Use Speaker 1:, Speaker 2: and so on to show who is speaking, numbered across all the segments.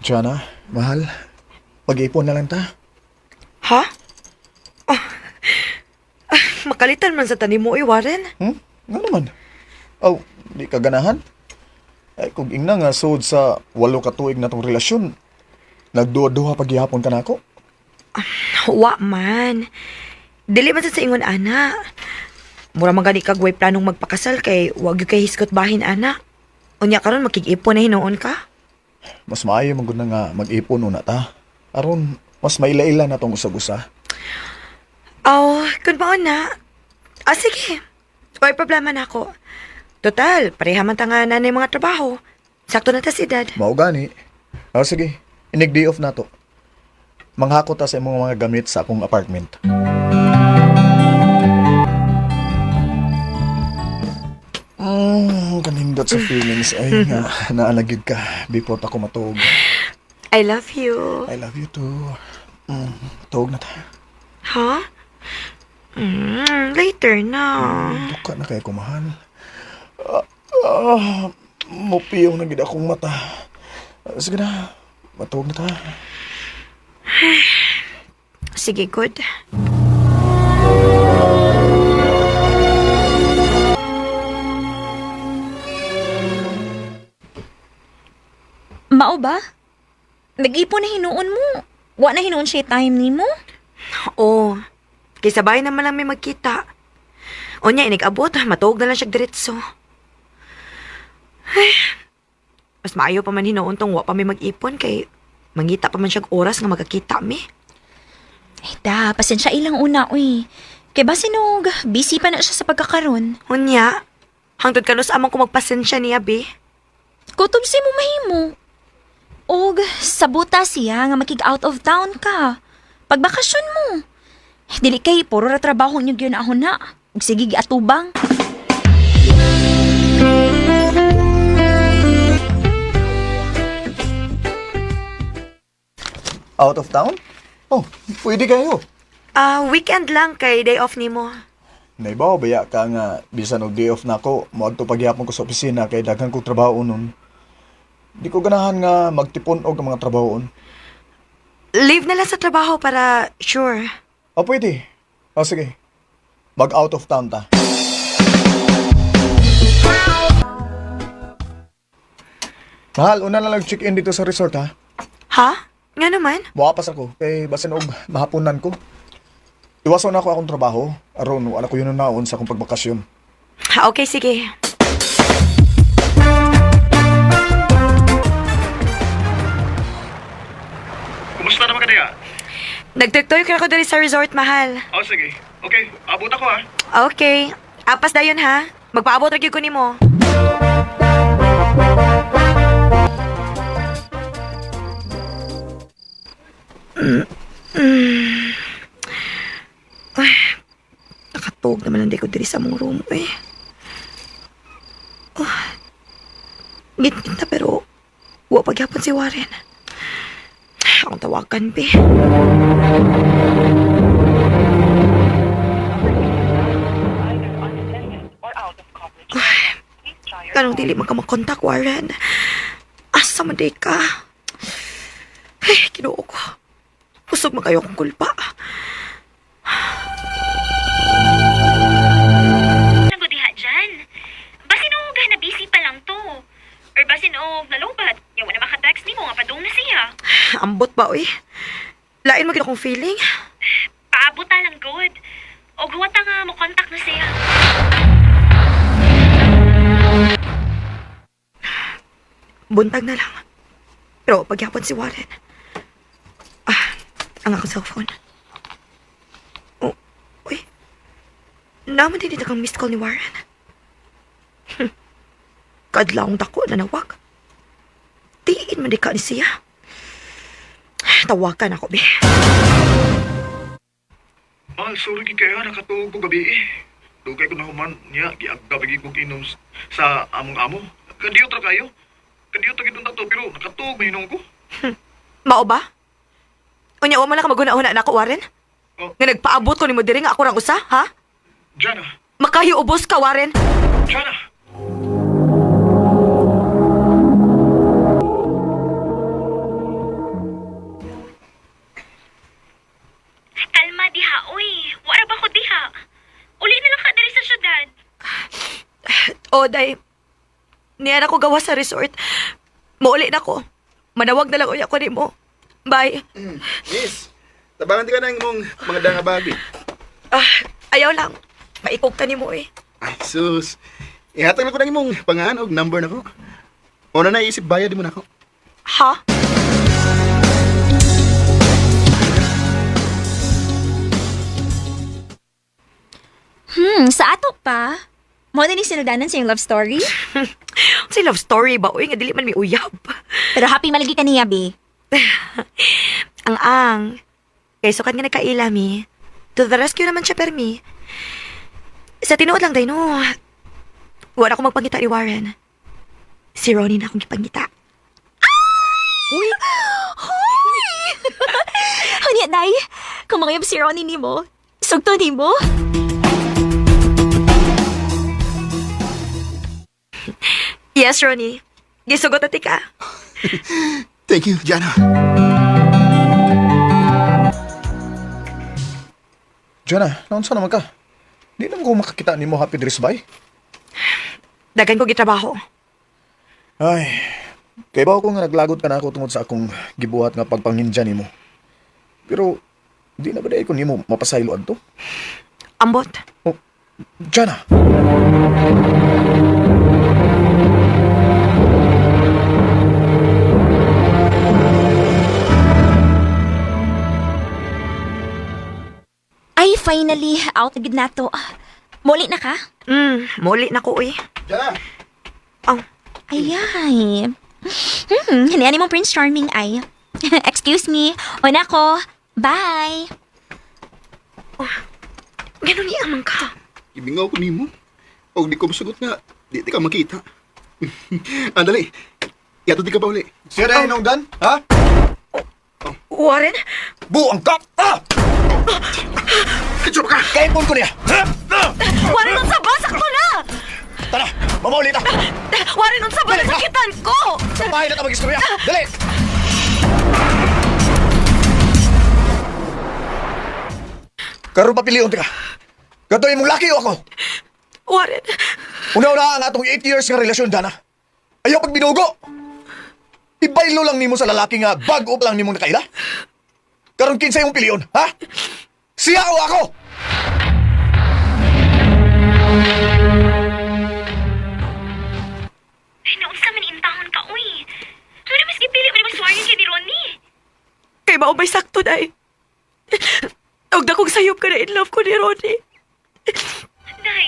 Speaker 1: Jana, mahal, mag-ipon na lang ta.
Speaker 2: Ha? Ah, ah, makalitan man sa tanim mo, eh, Warren.
Speaker 1: Hmm? Nga naman. Aw, di ka ganahan? Ay, kung ingna nga sud sa 8 ka tuig na tong relasyon, nagduha-duha paghihapon ka nako.
Speaker 2: Wa man. Dili man sad sa ingon, ana. Mura man gani kag way planong magpakasal kay wag gyud kay hisgot bahin, ana. Unya karon makig-ipon na hinuon ka.
Speaker 1: Mas maayo man gud na nga mag-ipon una ta. Aron mas maila-ila na tong usag-usa.
Speaker 2: Aw, kun mao na. Ah, sige. Way problema na ako. Total, pareha man ta nga nanay mga trabaho. Sakto na ta si edad.
Speaker 1: Mao gani. Ah, sige. Inig day off na to. Manghako ta sa imong mga gamit sa akong apartment. Kanindot sa feelings ay nga naalagid ka before ta ko matuog.
Speaker 2: I love you.
Speaker 1: I love you too. Tuog na ta.
Speaker 2: Ha? Later na.
Speaker 1: Duka na kay ko mahal. Ah, mupiyong na gid akong mata. Ah, sige na, matuog na ta.
Speaker 2: Sige, good.
Speaker 3: Mao ba? Nag-ipon na hinuon mo. Wa na hinuon siya time nimo.
Speaker 2: Oo. Kay sabay naman lang may magkita. Unya, inig-abot, matuog na lang siya diretso. Ay, mas maayo pa man hinuon tong wa pa may mag-ipon kay mangita pa man siyang oras nga magkakita mi.
Speaker 3: Ay da, pasensya ilang una uy. Kay basinog, busy pa na siya sa pagkakaron.
Speaker 2: Unya, hangtod kanus amang ko magpasensya niya, be.
Speaker 3: Kutob si mo mahimo. Og sabuta siya nga makig out of town ka. Pagbakasyon mo. Dili kay puro ra trabaho niyo gyud ahon na. Ug sige giatubang.
Speaker 1: Out of town? Oh, pwede kayo.
Speaker 2: Ah, weekend lang kay day off nimo.
Speaker 1: Naibaw baya ka nga bisan og day off na ako, moadto pagyapon ko sa opisina kay daghan kong trabaho nun. Di ko ganahan nga magtipon og ang mga trabahoon.
Speaker 2: Leave na lang sa trabaho para sure.
Speaker 1: Oh, pwede. Oh, sige. Mag out of town ta. Mahal, una na lang check-in dito sa resort ha.
Speaker 2: Ha? Nga naman?
Speaker 1: Muapas ako kay basin og mahaponan ko. Iwason na ako akong trabaho aron wala ko yun naon sa akong pagbakasyon.
Speaker 2: Ha, okay, sige.
Speaker 1: Kumusta naman ka diya?
Speaker 2: Nagtugtoy ka ako diri sa resort, mahal.
Speaker 1: Oh, sige. Okay, abot ako ha.
Speaker 2: Okay. Apas dayon ha. Magpaabot ra gyud ko nimo. Ay, nakatog naman ang ko diri sa mong room eh. Oh, ngit na pero wa pagyapon si Warren. Akong tawagan, be. Kanong dili man ka makontak, Warren? Asa man day ka? Ay, Ginoo ko. Kusog man kayo akong kulpa.
Speaker 4: Nagudiha dyan. Basin og na busy pa lang to. Or basin og nalobat. Yawa na maka-text nimo nga padung na siya.
Speaker 2: Ambot ba, uy? Lain mo gid akong feeling.
Speaker 4: Paabot ta lang good. Og huwata nga mo contact na siya.
Speaker 2: Buntag na lang. Pero pagyapon si Warren. Ah, ang akong cellphone. Oh, uy. Naman din dito kang missed call ni Warren. Kadlawng dako na nawag. Tiin man di ka ni siya. Tawagan ako, be.
Speaker 1: Mahal, sorry gid kayo nakatuog ko gabi eh. Dugay ko na human niya giagda pagi kog inom sa among amo. Kadiyo tra kayo. Kadiyo ta gid unta to pero nakatuog man hinuon ko.
Speaker 2: Mao ba? Unya, wa man lang ka maguna-una na ako, Warren?
Speaker 1: Oh.
Speaker 2: Nga nagpaabot ko ni mo diri nga ako rang usa, ha?
Speaker 1: Jana,
Speaker 2: Makahiubos ka, Warren.
Speaker 1: Jana.
Speaker 2: O, day. Niyan ako gawa sa resort. Mauli na ko. Manawag na lang uya ko nimo. Bye.
Speaker 5: Miss, tabangan di ka na imong mga danga babi.
Speaker 2: Ah, ayaw lang. Maikog ta nimo eh.
Speaker 5: Ay, sus. Ihatag na ko ng imong pangalan og number na ko. Una na isip bayad mo na ako.
Speaker 2: Ha?
Speaker 3: Sa ato pa. Mo na ni sinugdanan sa iyong love story.
Speaker 2: Sa love story ba? Uy, nga dili man mi uyab.
Speaker 3: Pero happy malagi ka niya, be.
Speaker 2: Ang ang. Kay sukat nga nagkaila mi. To the rescue naman siya permi. Sa tinuod lang day no. Wala ko magpangita ni Warren. Si Ronnie na akong gipangita.
Speaker 3: Uy! Hoy! Unya, day. Kung mangayab si Ronnie nimo, sugto nimo.
Speaker 2: Yes, Ronnie. Gisugot na ka.
Speaker 5: Thank you, Jana.
Speaker 1: Jana, naunsa naman ka? Di naman ko makakita nimo happy dress bay.
Speaker 2: Dagan ko gitrabaho.
Speaker 1: Ay, kay ba ko nga naglagot ka na ako tungod sa akong gibuhat nga pagpangindya nimo. Pero di na ba dahil ko nimo mapasaylo adto?
Speaker 2: Ambot.
Speaker 1: Oh, Jana.
Speaker 3: Ay, finally, out na gid na to. Muli na ka?
Speaker 2: Muli na ko uy.
Speaker 5: Jana!
Speaker 2: Oh,
Speaker 3: Ay, ay. Hinayaan mo Prince Charming ay. Excuse me. Una ko. Bye.
Speaker 2: ganun niya man ka.
Speaker 5: Ibingaw ko nimo. Og di ko masagot nga, di ka makita. Andali. Yato di ka pa uli.
Speaker 1: Siya na oh. Dan? Ha?
Speaker 2: Warren?
Speaker 1: Buang ka! Ah!
Speaker 5: Kitso ka!
Speaker 1: Kaipon ko niya!
Speaker 2: Warren, unsa ba? Sakto na!
Speaker 1: Tara, mamaulit ah!
Speaker 2: Warren, unsa ba?
Speaker 1: Dali, ha?
Speaker 2: Nasakitan ko!
Speaker 1: Bahay na ta mag-istorya! Dali! Karon papilion ka. Katoy imong laki o ako.
Speaker 2: Warren,
Speaker 1: Una-una ang atong 8 years nga relasyon, Dana. Ayaw pagbinugo. Ibaylo lang nimo sa lalaki nga bago pa lang nimong nakaila. Karon kinsa imong pilion, ha? Siya o ako?
Speaker 4: Ay, naunsa man intahon ka, uy. Ano mas gipili mo ni mas Warren kay ni Ronnie?
Speaker 2: kay mao may sakto day. Og dakong sayop ka na in love ko ni Ronnie.
Speaker 4: Day,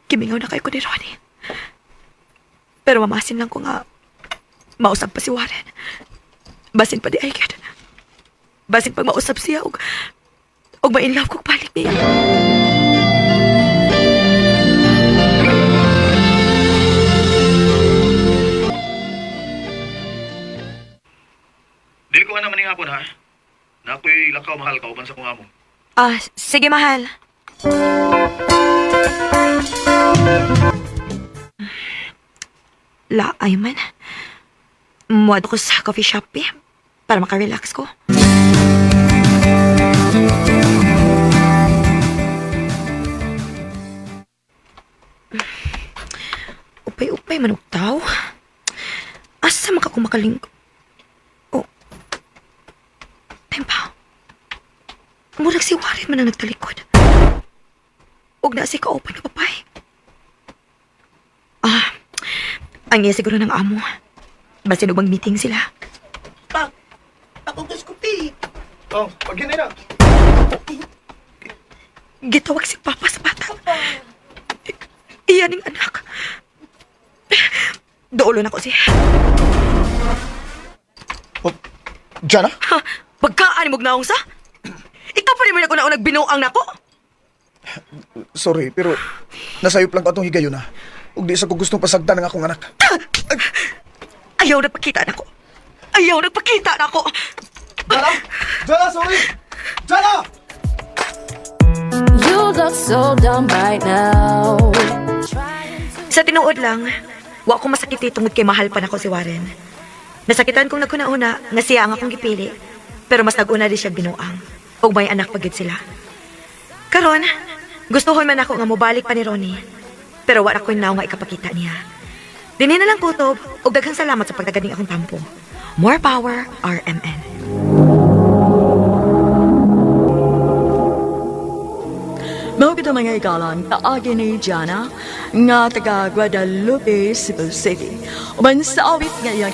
Speaker 2: Kimingaw na kayo ko ni Ronnie. Pero mamasin lang ko nga mausap pa si Warren. Basin pa di ay gid. Basin pag mausap siya og ma-in love ko balik niya.
Speaker 1: Dili ko na maning hapon ha. Na ako'y lakaw mahal kauban sa kong amo.
Speaker 2: Ah, sige mahal. La, ay man. Muad ko sa coffee shop eh, para makarelax ko. Upay-upay man og tao. Asa man ka kumakaling... Oh. Tempa. Murag si Warren man ang nagtalikod. Huwag na si kaopan na papay. Ah, ang iya siguro ng amo. Basin og meeting sila.
Speaker 6: Pak, ako kuskupi.
Speaker 1: Oh, pag yun na.
Speaker 2: Gitawag si Papa sa bata. Iyan ang anak. Doolo na ko siya.
Speaker 1: Oh, Jana?
Speaker 2: Ha? Pagkaan mo gnaong sa? Ikaw pa rin mo na ko na nagbinuang nako.
Speaker 1: Sorry, pero nasayop lang ko atong higayon ha. Ug di sa ko gustong pasagdan ang akong anak.
Speaker 2: Ayaw nagpakita nako. Ayaw nagpakita nako.
Speaker 1: Jana! Jana, sorry! Jana!
Speaker 7: You look so dumb right now.
Speaker 2: Sa tinuod lang, Wa ko masakiti tungod kay mahal pa nako si Warren. Nasakitan kong naguna-una nga siya ang akong gipili, pero mas nag-una di siya binuang. Ug may anak pa gid sila. Karon, gustuhon man ako nga mobalik pa ni Ronnie. Pero wa ako'y naw nga ikapakita niya. Dinhi na lang kutob ug daghang salamat sa pagtagad ning akong tampo. More power, RMN.
Speaker 7: Mao gid ang mga igalang kaagi ni Jana nga taga Guadalupe, Cebu City. Uban sa awit nga iyang